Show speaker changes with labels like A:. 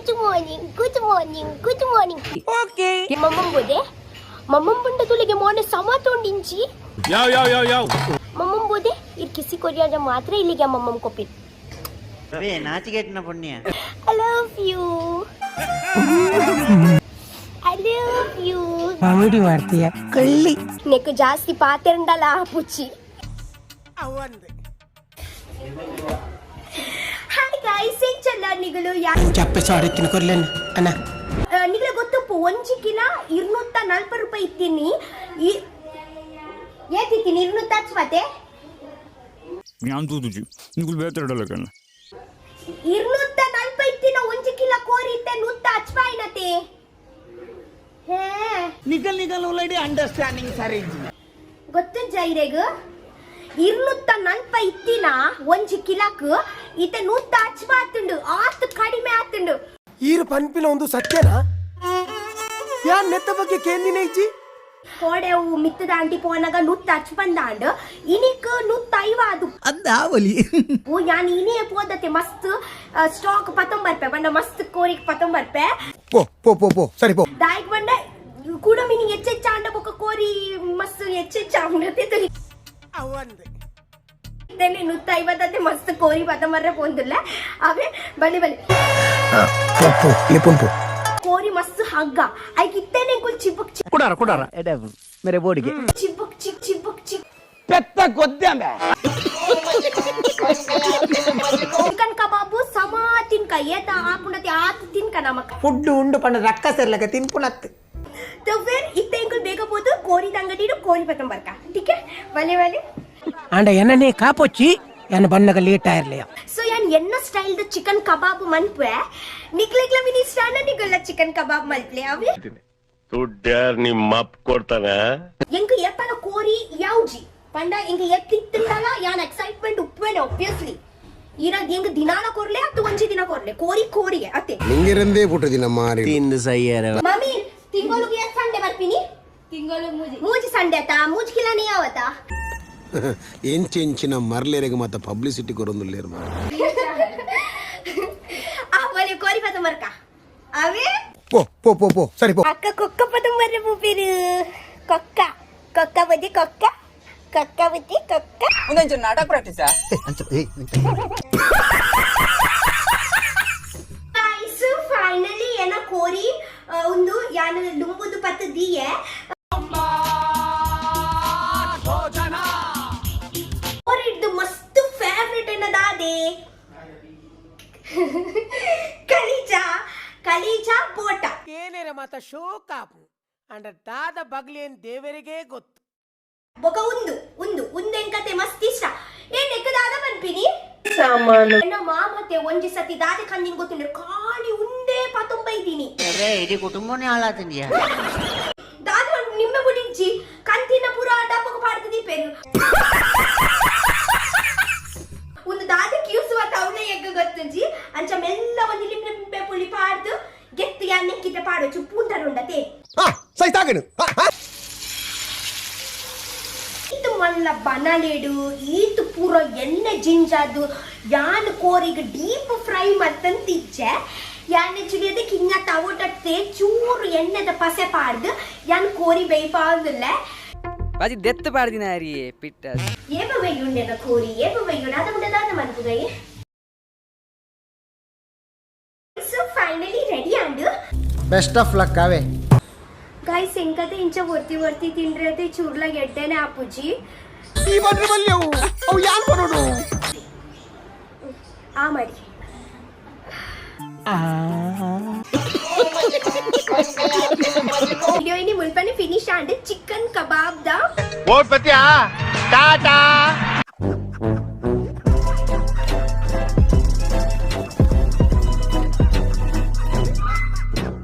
A: Good morning, good morning, good morning.
B: Okay.
A: ಮಮ್ಮಂಬೋದೆ ಮಮ್ಮಂಬುಂಡ ತುಳಿಗೆ ಮೋನೆ ಸಮ ತೊಂಡಿಂಚಿ.
C: ಯಾವ ಯಾವ ಯಾವ ಯಾವ
A: ಮಮ್ಮಂಬೋದೆ ಇರ್ ಕಿಸಿ ಕೊರಿಯಾದ ಮಾತ್ರ ಇಲ್ಲಿಗೆ ಮಮ್ಮಂ ಕೊಪ್ಪಿ.
D: ನಾಚಿಕೆಟ್ಟಿನ ಪುಣ್ಯ.
A: I love you, I love you.
B: Comedy ಮಾಡ್ತೀಯ ಕಳ್ಳಿ.
A: ನೆಕ್ ಜಾಸ್ತಿ ಪಾತೆರಂಡಲ ಪುಚ್ಚಿ. ಹಾಯ್ ಗೈಸ್, ಎಂಚಲ್ಲ ನಿಗಳು ಯಾ?
B: ಚಪ್ಪೆ ಸಾಡೆತ್ತಿನ ಕೊರ್ಲೇನು ಅಣ್ಣ.
A: ನಿಗಳ ಗೊತ್ತಪ್ಪು, ಒಂಜಿ ಕಿಲ 240 ರೂಪಾಯಿ ಇತ್ತೀನಿ. ಈ ಏತಿತ್ತೀನಿ 260.
C: ഞാൻ തൂതുച്ചു നിങ്ങൾ ಬೇತರಡಲಕಣ್ಣ.
A: 240 ಇತ್ತಿನ ಒಂಜಿ ಕಿಲ ಕೋರಿ ಇತ್ತೆ ನೂತ್ತ ಅಚ್ಪಾಯಿನತೆ ಹೇ.
D: ನಿಗಲ್ ನಿಗಲ್ ಉಲ್ಲಡಿ ಅಂಡರ್ಸ್ಟ್ಯಾಂಡಿಂಗ್ ಸರಿ.
A: ಗೊತ್ತು ಜೈರೆಗ್, 240 ಇತ್ತಿನ ಒಂಜಿ ಕಿಲಕ್ ಇತ್ತೆ ನೂತ್ತ ಅಚ್ಪ ಆತುಂಡು, ಆತ್ ಕಡಿಮೆ ಆತುಂಡು.
B: ಈರು ಪನ್ಪಿನ ಒಂದು ಸತ್ಯನಾ? ಯಾನ್ ನೆತ್ತ ಬಗ್ಗೆ ಕೇಂದಿನ ಇಜ್ಜಿ.
A: ಕೋಡೆ ಅವು ಮಿತ್ತದ ಆಂಟಿ ಪೋನಾಗ ನೂತ್ತ ಅಚ್ಪಂದಾಂಡ್, ಇನಿಕ್ 150 ಅದು.
D: ಅಂದಾವಲಿ.
A: ಓ, ಯಾನ್ ಇನೇ ಪೋದತೆ ಮಸ್ತ್ ಸ್ಟಾಕ್ ಪತ್ತೊಂಬರ್ಪೆ ಬಂಡ, ಮಸ್ತ್ ಕೋರಿಗ್ ಪತ್ತೊಂಬರ್ಪೆ.
B: ಪೋ ಪೋ ಪೋ ಪೋ, ಸರಿ ಪೋ.
A: ದಾಯಿಗ್ ಬಂಡ ಕೂಡ ಮಿನಿ ಹೆಚ್ಚೆಚ್ಚ ಅಂಡ ಬೊಕ್ಕ ಕೋರಿ ಮಸ್ತ್ ಹೆಚ್ಚೆಚ್ಚ ಆಂಡತೆ ತುಲಿ ಇತ್ತನೆ 150 ಮಸ್ತ್ ಕೋರಿ ಪತ್ತೊಂಬರ್ರೆ ಪೋಂದುಲ್ಲ ಅವೇ. ಬಲಿ ಬಲಿ.
B: ಪೋ ಪೋ ಲಿಪುನ್ ಪೋ.
A: ಕೋರಿ ಮಸ್ತ್ ಹಗ್ಗ ಐಕ್ ಇತ್ತನೆ ಕುಲ್ ಚಿಬುಕ್ ಚಿಕ್.
C: ಕುಡಾರ ಕುಡಾರ.
D: ಮೇರೆ ಬೋರ್ಡ್ಗೆ.
A: ಚಿಬುಕ್ ಚಿಕ್ ಚಿಬುಕ್ ಚಿಕ್.
D: ಪೆತ್ತ ಗೊದ್ದಾಂಬೆ.
A: ಚಿಕನ್ ಕಬಾಬು ಸಮ ತಿನ್ಕ ಏತ ಆಪುಂಡತಿ ಆತ್ ತಿನ್ಕ ನಮಕ್.
B: ಫುಡ್ ಉಂಡು ಪಂಡ ರಕ್ಕ ಸೇರ್ಲಕ ತಿನ್ಪುನತ್ತು.
A: तो फिर इत्ते इंकुल ಬೇಗ ಪೋದು ಕೋರಿ ತಂಗಡಿಡು ಕೋರಿ ಪತ್ತೊಂಬರ್ಕ, ठीक है? ಬಲೆ ಬಲೆ.
B: ಆಂಡ ಎನ್ನನೇ ಕಾಪೊಚ್ಚಿ ಎನ್ನ ಬನ್ನಗ ಲೇಟ್ ಆಯಿರ್ಲಿಯ.
A: ಸೊ ಯಾನ್ ಎನ್ನ ಸ್ಟೈಲ್ ದ ಚಿಕನ್ ಕಬಾಬ್ ಮನ್ಪೆ. ನಿಕ್ಲೆಗ್ಲ ಮಿನಿ ಸ್ಟಾನ ನಿಗಲ್ಲ ಚಿಕನ್ ಕಬಾಬ್ ಮಲ್ಪ್ಲೆ ಅವೆ.
E: ದುಡ್ಡ್ಯಾರ್ ನಿಮ್ಮ ಅಪ್ಪ ಕೊಡ್ತಾನ?
A: ಎಂಕ್ ಏಪಲ ಕೋರಿ ಯಾವ್ಜಿ ಪಂಡ ಎಂಕ್ ಎತ್ತಿತ್ತಂಡಲ ಯಾನ್ ಎಕ್ಸೈಟ್ಮೆಂಟ್ ಉಪ್ಪೇನೆ. ಆಬ್ವಿಯಸ್ಲಿ ಇರೋದ್ ಎಂಕ್ ದಿನಾಲ ಕೊರ್ಲೆ ಅತ್ತು ಒಂಜಿ ದಿನ ಕೊರ್ಲೆ, ಕೋರಿ ಕೋರಿಗೆ ಅತ್ತೆ.
F: ನಿಂಗಿರಂದೇ ಪುಟ್ಟದಿನ ಮಾರಿ.
D: ತಿಂದು ಸೈಯರ.
A: ಮಮ್ಮಿ, ತಿಂಗಳಿಗೆ ಎಷ್ಟ್ ಸಂಡೆ ಬರ್ತೀನಿ? ತಿಂಗಳು ಮೂಜಿ ಮೂಜಿ ಸಂಡೆ ಆತ, ಮೂಜಿ ಕಿಲನೇ ಯಾವತ್ತ?
F: ಎಂಚೆಂಚಿನ ಮರ್ಲೇರೆಗೆ ಮತ್ತೆ ಪಬ್ಲಿಸಿಟಿ ಕೊರೊಂದುಲ್ಲೇರು ಮಾರ.
A: ಆ ಬಲೆ ಕೋರಿ ಪತ್ತ ಮರ್ಕ ಅವೇ.
B: ಪೋ ಪೋ ಪೋ ಪೋ, ಸರಿ ಪೋ.
A: ಅಕ್ಕ ಕೊಕ್ಕ ಪತ್ತೊಂಬರ್ರೆ ಪೂಪಿರು ಕೊಕ್ಕ ಕೊಕ್ಕ ಬುದ್ಧಿ ಕೊಕ್ಕ ಕೊಕ್ಕ ಬುದ್ಧಿ ಕೊಕ್ಕ.
D: ಒಂದೊಂಚೂರು ನಾಟಕ ಪ್ರಾಕ್ಟೀಸಾ?
A: ಗೈಸ್, ಫೈನಲಿ ಏನ ಕೋರಿ ಒಂದು ಯಾನು ಲುಂಬುದು ಪತ್ತು ದಿಯೆ. ಕೋರಿಡ್ದು ಮಸ್ತ್ ಫೇವ್ರೆಟ್ ಏನದಾದೆ? ಕಲೀಜಾ, ಕಲೀಜಾ ಬೋಟ.
B: ಏನೇರ ಮಾತ ಶೋಕಾಪು ಅಂಡ ದಾದ ಬಗ್ಲೇನ್ ದೇವರಿಗೇ ಗೊತ್ತು.
A: ಬೊಕ ಉಂದು ಉಂದು ಉಂದೆಂಕತೆ ಮಸ್ತ್ ಇಷ್ಟ. ಏನ್ ಎಕ್ಕದಾದ ಪನ್ಪಿನಿ?
B: ಸಾಮಾನು.
A: ಎನ್ನ ಮಾಮತೆ ಒಂಜಿ ಸತಿ ದಾದೆ ಕಂದಿನ್ ಗೊತ್ತುಂಡು, ಖಾಲಿ ಉಂದೇ ಪತೊಂಬೈದಿನಿ.
D: ಇಡೀ ಕುಟುಂಬನೇ ಹಾಳಾತಿದ್ಯಾ.
A: ದಾದ ನಿಮ್ಮೆ ಬುಡಿಂಚಿ ಕಂತಿನ ಪೂರ ಡಬ್ಬకు ಪಾಡ್ತದಿ ಪೇರು. ಒಂದು ದಾದ ಕ್ಯೂಸುವ ತವಳೆ ಎಗ್ಗ ಗೊತ್ತುಂಜಿ. ಅಂಚ ಮೆಲ್ಲ ಒಂದು ಲಿಂಬೆ ಪುಳಿ ಪಾಡ್ದು ಗೆತ್ತು ಯಾನ್ ನೆಕ್ಕಿತೆ ಪಾಡೊಚ್ಚು ಪೂಂತರುಂಡತೆ.
B: ಹಾ ಸೈ ತಾಗನು.
A: ಈತು ಮಲ್ಲ ಬನಲೇಡು, ಈತು ಪೂರ ಎಣ್ಣೆ ಜಿಂಜಾದು. ಯಾನ್ ಕೋರಿಗೆ ಡೀಪ್ ಫ್ರೈ ಮತ್ತಂತಿಚ್ಚೆ. ಯಾನ್ ಚಿಡಿಯದೆ ಕಿಂಗ ತವಟತ್ತೆ ಚೂರು ಎಣ್ಣೆದ ಪಸೆ ಪಾಡ್ದು ಯಾನ್ ಕೋರಿ ಬೇಯ್ಪಾವುದಿಲ್ಲ.
G: ಬಾಜಿ ದೆತ್ತು ಪಾಡ್ದಿನ ಅರಿಯೇ ಪಿಟ್ಟ.
A: ಏಪ ಬೇಯುಂಡೆನ ಕೋರಿ ಏಪ ಬೇಯುಂಡೆ ಅದ ಮುಂದೆ ಮನ್ಪುಗೈ. ಸೊ finally ready and.
D: Best of luck away.
A: Guys, ಎಂಕತೆ ಇಂಚ ಒರ್ತಿ ಒರ್ತಿ ತಿಂಡ್ರೆ ಚೂರ್ಲ ಎಡ್ಡೆನೆ ಆಪುಜಿ.
B: ಈ ಬಂದ್ರೆ ಬಲ್ಯವು ಅವು ಯಾನ್ ಬರೋಡು.
A: ಆ ಮಾಡಿ. ವಿಡಿಯೋ ಇನಿ ಮುಲ್ಪನೆ ಫಿನಿಶ್ ಆಂಡ್ ಚಿಕನ್ ಕಬಾಬ್ the
E: ಟಾಟಾ.